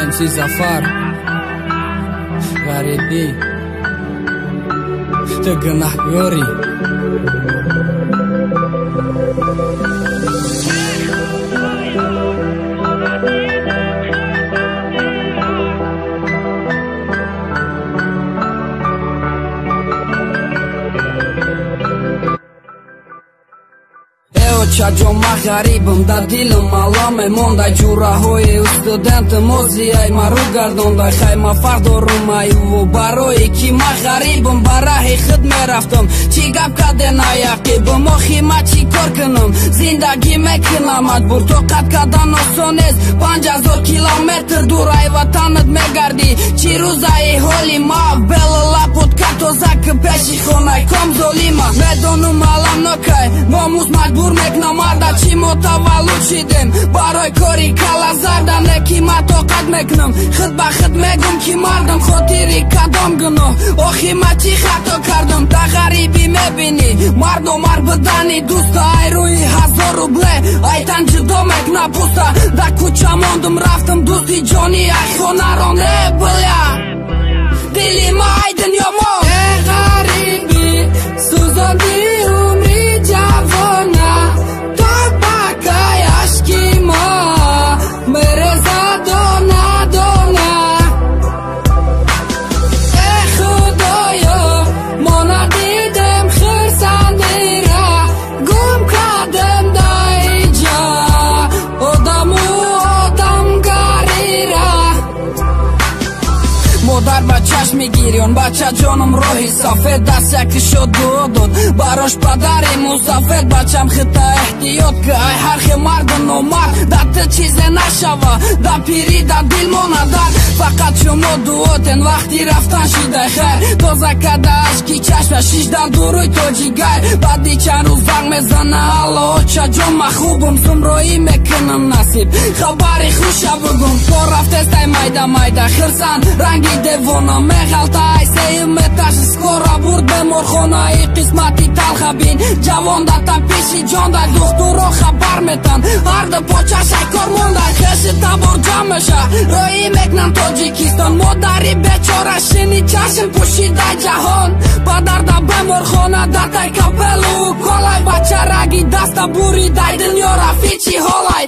MC Зафар, ғарибӣ, ту гунаҳгорӣ. Чаҷо ма ғарибам, дар дилам аламе монда, ҷураҳои студентам озияй мару гардонда. Хай ма фарқ дорум аюву барое ки ма ғарибам, ба раҳи худ мерафтам. Чӣ гап карден аяқибам, охи ма чӣ кор кунам? Зиндагӣ мекунам маҷбур, тоқат кардан осон нест. 5000 километр дур ай ватанат мегардӣ. Чӣ рӯзаи ҳоли ма бела лапотка тоза ки пеши хонаи ком золима. Медонум аламнокай номус маҷбур мекунам марда, чӣ мо таваллуд шидем барои кори кала зарда. Не ки ма тоқат мекунам, худ ба худ мегум ки мардам, хотири кадом гуноҳ? Охи ма чӣ хато кардам? Да ғарибӣ мебинӣ марду мард будани дӯста, ай рӯи 1000 рубле айтан ҷудо мекуна пӯста. Да кӯча мондум рафтам дӯсти ҷони ай хонарон. Э бля, дили ма ай дунё мо. Э ғарибӣ, сӯзонди умри ҷавона, ашки ма мереза дона дона. Э худоё, мо надидем хурсандира, гум кардем дар инҷа одаму одамгарира. Модар ба чашми гирён, бачаҷоном роҳи сафед, даст яки шод дуо дод барош падари мусафед. Бачам хита эҳтиёт ки ай ҳархе марду номард, да ту чизе нашава, да пирӣ да дил монадар. Фақат шумо дуотен вақти рафтан шидай хайр, тоза карда ашки чашма шишдан дуруй тоҷигайр. Баъди чанд рӯз занг мезана: алло очаҷон, ма хубум, сумроӣ мекунам насиб, хабари хуша бугум. Кор рафтестай майда майда, хирсан ранги девона, меғалта ай сеюм этаж, скоро бурд беморхонаи қисмати талха бин. Ҷавон да тапиши ҷон дай, духтуро хабар метан, ҳарду почашай кор мондай. Хеши табор ҷамъ меша, роҳӣ мекунан Тоҷикистон. Модари бечора шини чашм пӯшидай ҷаҳон, падар да беморхона дар тай капелу колай. Бача раги даста буридай, дунё рафти чӣ ҳолай?